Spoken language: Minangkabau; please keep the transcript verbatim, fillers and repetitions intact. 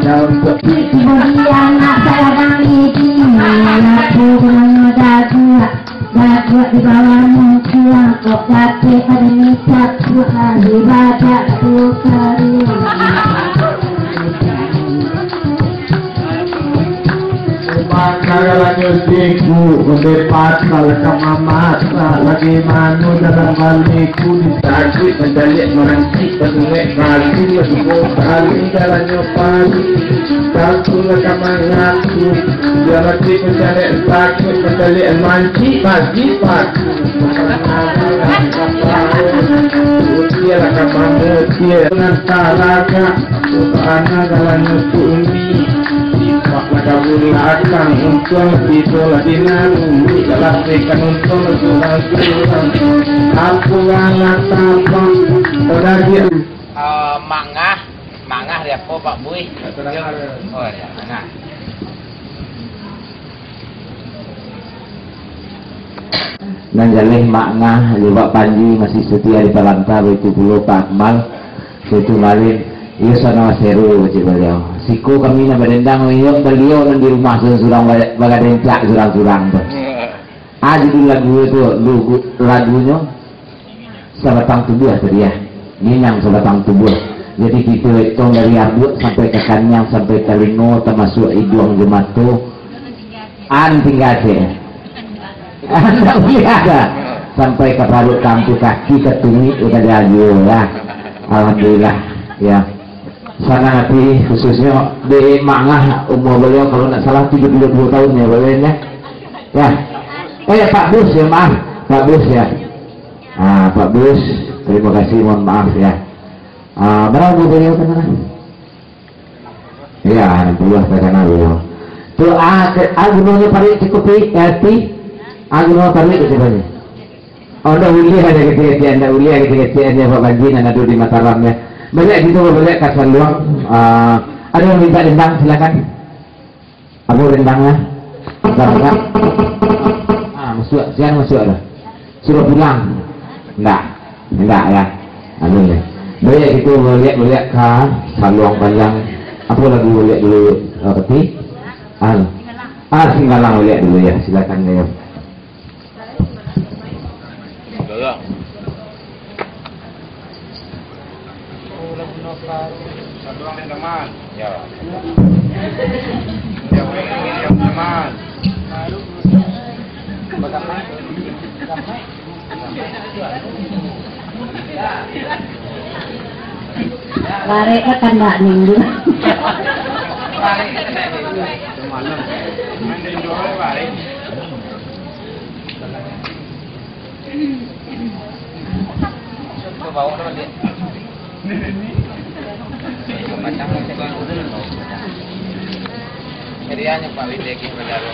Tibo di anak sagadang lidi, aku mano daguak, daguak di bawah muncua, kok dapek pada micak, suah di badak tu kari. Makaranyo siku, onde pasal ka mamasak, lagi mano dalam baliku, disakik mancaliak marancik, batungek batu, lagi botali, jalannyo palu, takun lah ka mangaku, dia mati mancaliak sakik, mancaliak mancik, bagi paku. Usia lah ka mangusia, nan taragak, aku bana jalannyo tumi. Sipak lah ka bulakang, untuang tibo lah di nan umi, lah lapehkan untuang surang-surang. Aku anak tapak, udah dia. Eh, mangah, mangah di apo, Pak Bui? Oh, ya, mangah. Nan jaleh Mak Ngah, jo Pak Panji masih setia di Palanta, baitu pulo Pak Akmal, baitu Malin, iyo sanang seru, cek baliau. Siko kami nan badendang, iyo baliau nan di rumah surang-surang, ba-, bagadencak surang-surang tu. Ah, judul lagu tu, lagu, lagunyo, Sabatang Tubuah tadi, ya. Minang Sabatang Tubuah. Jadi, kito etong dari abuak sampai ka kaniang, sampai talingo, tamasuak iduang jo mato. An tingga cek. Ndak buliah dah. Sampai ka paruik, ka ampu kaki, ka tumik, ka jago lah. Alhamdulillah, ya. Sanang hati, khususnyo di Mak Ngah, umur baliau kalau ndak salah tujuh puluh dua tahun ya, baliau ya. Ya. Eh, Pak Bus ya, maaf. Pak Bus ya. Ah, Pak Bus, terima kasih, mohon maaf ya. Ah, bara umur baliau kan? Ya, anam puluah takana baliau. Tu, ah, ke, ah, gunonyo paruik cukup, Pi, eh, Pi. Ah, gunonyo paruik cukup ni. Oh, ndak buliah ado kecek-kecek, ndak buliah kecek-kecek, Pak Panji nan ado di Mataram ya. Baliak kito, baliak ka saluang. Ah, ado nan minta dendang, silakan. Apo rendangnya? Bentar, bentar. Ah, masuak, sian masuak dah. Suruh pulang. Ndak. Ndak ya. Anu ya. Baliak kito baliak, baliak ka saluang panjang. Apo lagu baliak dulu? Ah, Peti? Ah, ah, Singgalang baliak dulu ya. Silakan ya. Barek lah kandak minggu. Jadi hanya Pak Widi lagi menyaruh.